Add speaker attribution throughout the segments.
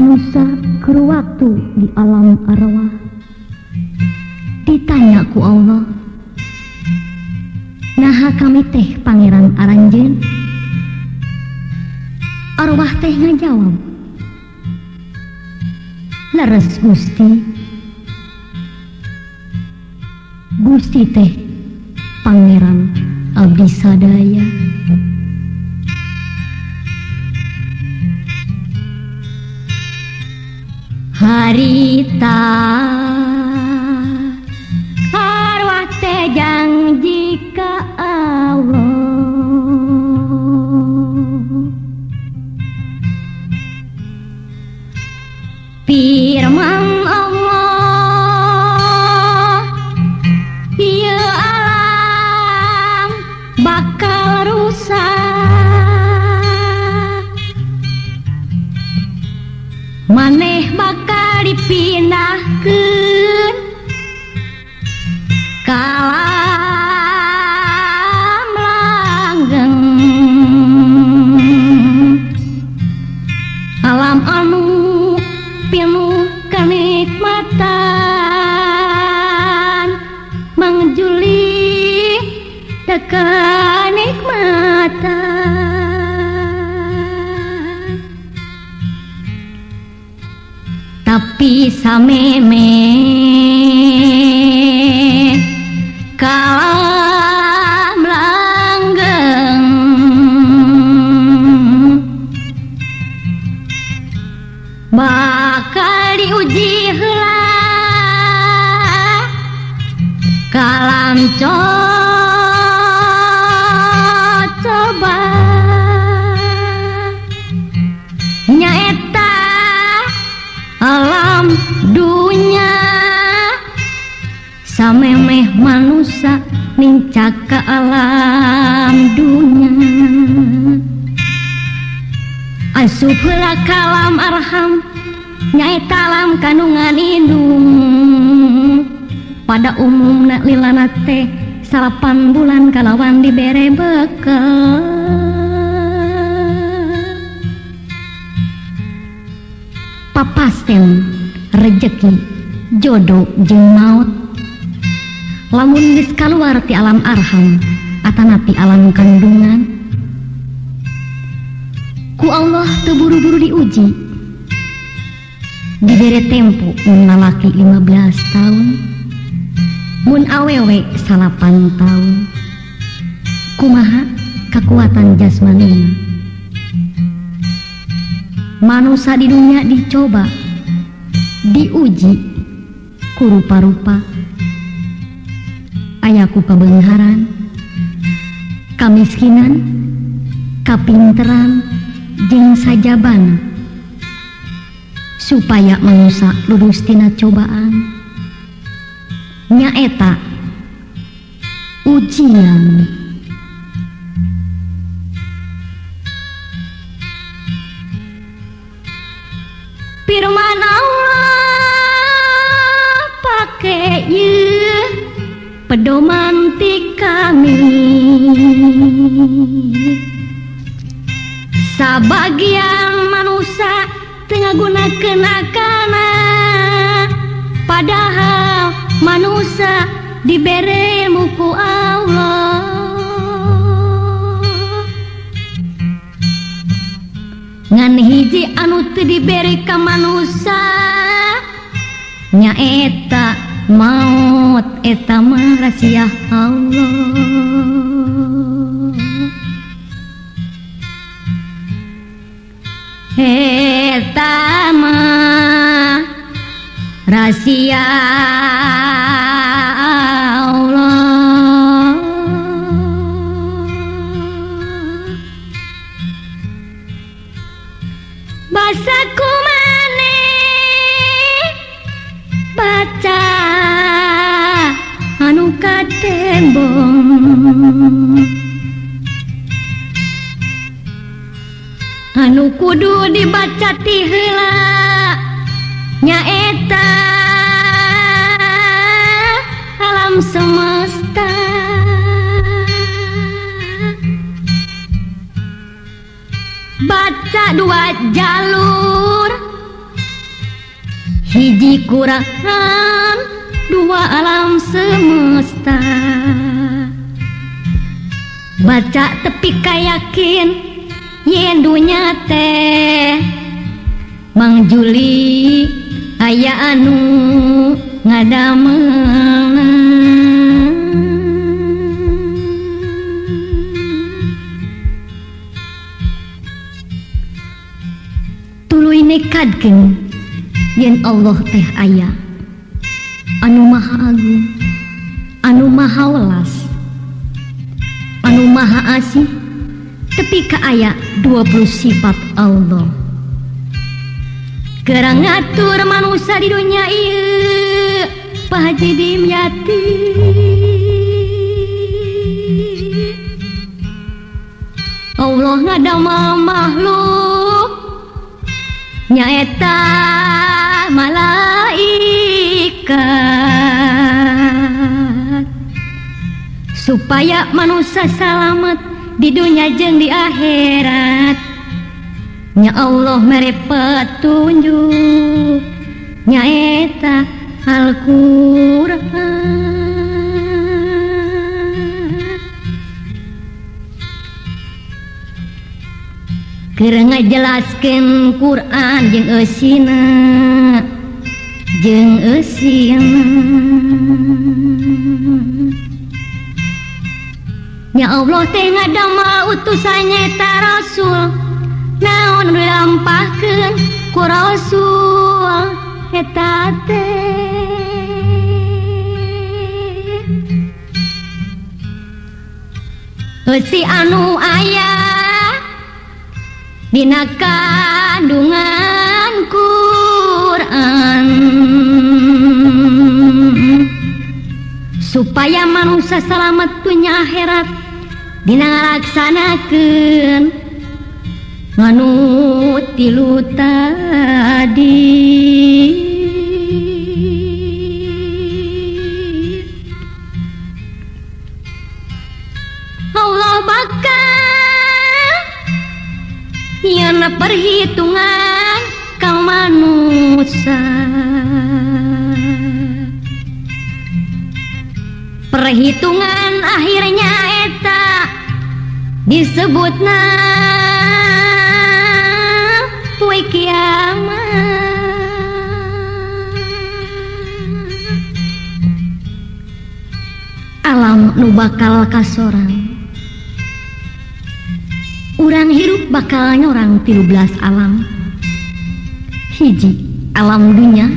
Speaker 1: Manusia keur waktu di alam arwah ditanya ku Allah, naha kami teh pangeran aranjeun? Arwah teh ngajawab, leres Gusti, Gusti teh pangeran abdi sadaya. Harita arwah teh janji ka Allah, firman Allah, ieu alam bakal rusak, maneh bakal dipindahkeun ka alam langgeng, alam anu pinuh kenikmatan, mangjuli kenikmatan. Tapi sameme kalam langgeng bakal diuji heula kalam coba nyaeta alam dunya. Samemeh manusia nincak ka alam dunya, asup heula kalam arham nyaeta alam kandungan indung. Pada umumna lilana teh 8 bulan kalawan dibere bekel. Papasten rejeki jodoh jeung maut. Lamun geus kaluar ti alam arham atanapi alam kandungan, ku Allah teu buru-buru diuji, dibere tempo mun lalaki 15 tahun, mun awewe 8 tahun. Kumaha kekuatan jasmanina? Manusia di dunia dicoba, diuji ku rupa-rupa. Aya ku kabeungharan, kamiskinan, kapinteran, jeung sajabana, supaya manusia lulus tina cobaan. Nyaeta ujian. Firman Allah pake ieu pedoman ti kami, sabagian manusia teu ngagunakeun akalna, padahal manusia dibere ilmu ku Allah. Ngan hiji anu teu dibere ka manusia nyaeta maut, eta mah rahasia Allah. Eta mah rahasia Allah. Basa kumane baca anu katembong, anu kudu dibaca ti heula nyaeta alam semesta. Baca 2 jalur Hiji Quran dua alam semesta. Baca tepi kayakin yen dunya teh Mang Juli aya anu ngadamelna. Tuluy nekadkeun yen Allah teh aya anu maha agung, anu maha welas, anu maha asih, tepi ka aya 20 sifat Allah. Keur ngatur manusia di dunya ieu Pak Haji Dimyati. Allah ngadamel makhluk nyaeta malaikat supaya manusia salamet di dunia jeung di akhirat. Nya Allah mere petunjuk nyaeta Al-Qur'an. Keur ngajelaskeun Qur'an jeung eusina, jeung eusina. Nya Allah teh ngadamel utusan nyaeta Rasul, naon nu dilampahkeun ku Rasul eta teh. Eusi anu aya dina kandungan Quran supaya manusia selamat dunya akhirat dina ngalaksanakeun nganu tilu tadi. Allah bakal nyieun perhitungan ka manusia. Perhitungan akhirnya eta disebutna poe kiamat. Alam nu bakal kasorang, urang hirup bakal nyorang 13 alam. Hiji alam dunya,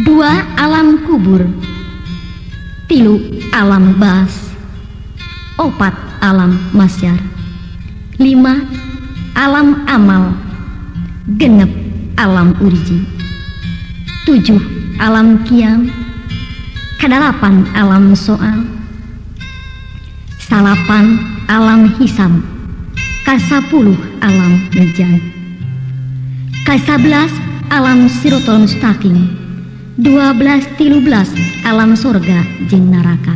Speaker 1: dua alam kubur, tilu alam bas, opat alam masyar, lima alam amal, genep alam urji, 7 alam kiam, kadalapan alam soal, salapan alam hisab, kasapuluh alam mizan, kasabelas alam sirotol mustaqim, 12 13 alam sorga jeung neraka.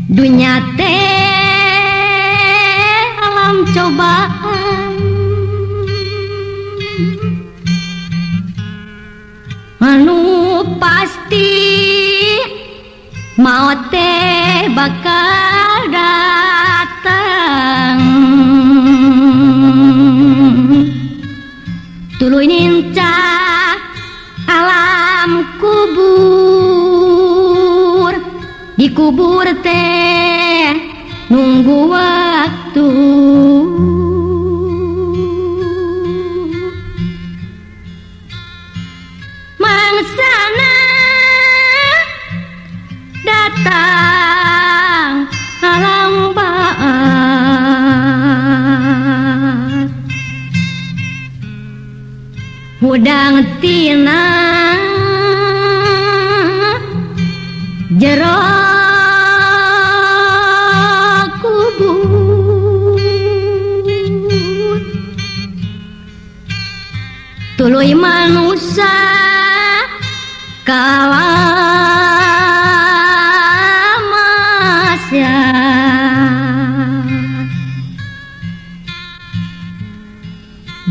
Speaker 1: Dunya teh alam cobaan, anu pasti maot teh bakal datang. Tuluy nincak alam kubur, dikubur teh nunggu waktu. Mangsana datang alam baat, hudang tina jero kubur, tuluy manusia kalamasya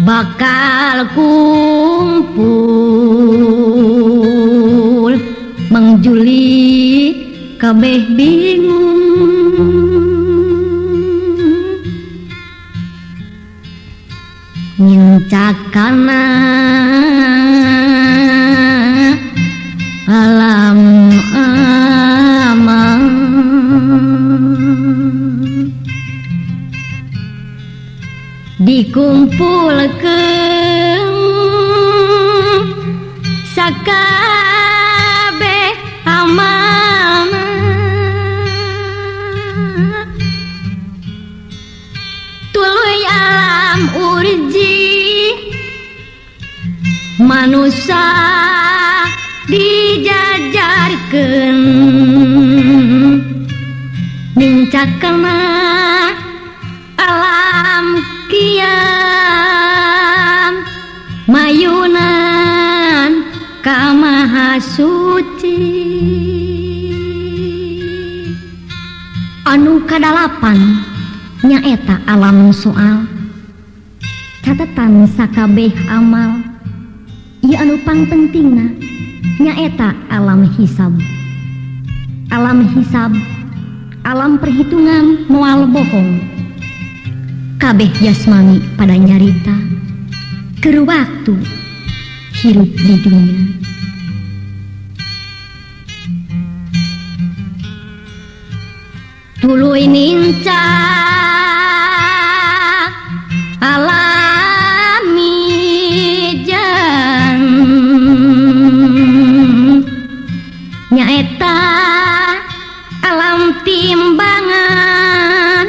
Speaker 1: bakal kumpul. kabeh bingung nincakana alam amal dikumpulkeun sakabeh amalna tuluy alam urji manusia dijajarkeun nincakana alam kiam mayunan ka maha suci. Anu kadalapan nyaeta alam soal catetan sakabeh amal. Ieu anu pangpentingna nyaeta alam hisab. Alam hisab, alam perhitungan moal bohong. Kabeh jasmani pada nyarita keur waktu hirup di dunia. Tuluy nincak alami jan nyaeta alam timbangan.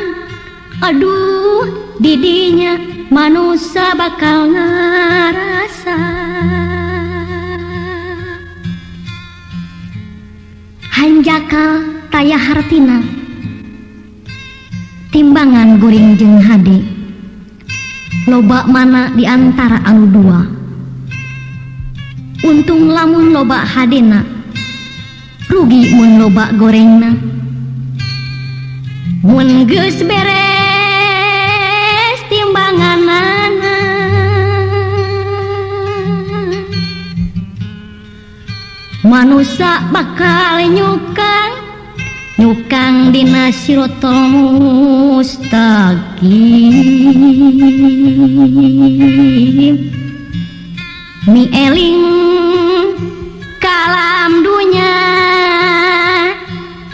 Speaker 1: Aduh didinya manusia bakal ngarasa hanjakal taya hartina timbangan goreng jeung hade loba mana di antara anu dua. Untung lamun loba hadena, rugi mun loba gorengna. Mun geus beres timbanganana manusia bakal nyukang nyukang dina sirotol mustaqim. Mi eling kalam dunya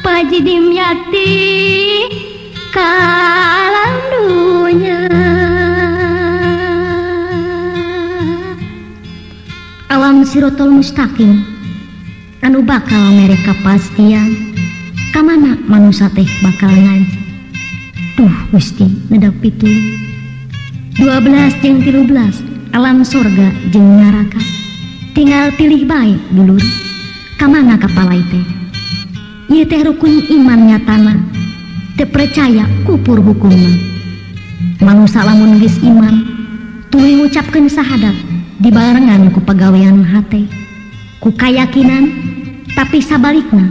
Speaker 1: pajidim yati kalam dunya. Alam sirotol mustaqim anu bakal mere kapastian kamana manusia teh bakal ngaji. Duh Gusti nedap pitu 12 jeung 13 alam sorga jeung neraka. Tinggal pilih bae dulur kamana kapalai teh. Ieu teh rukun iman nyatana, teu percaya kupur hukumna. Manusia lamun geus iman tuluy ngucapkeun sahadat dibarengan ku pagawean hate ku kayakinan, tapi sabalikna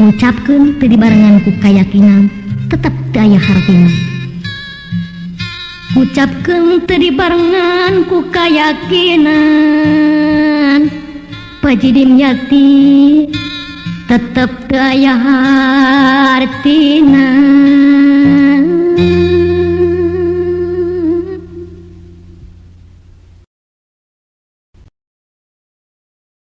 Speaker 1: ngucapkeun teu dibarengan ku kayakinan tetep teu aya hartina. Ngucapkeun teu dibarengan ku kayakinan pajidim yati tetep teu aya hartina.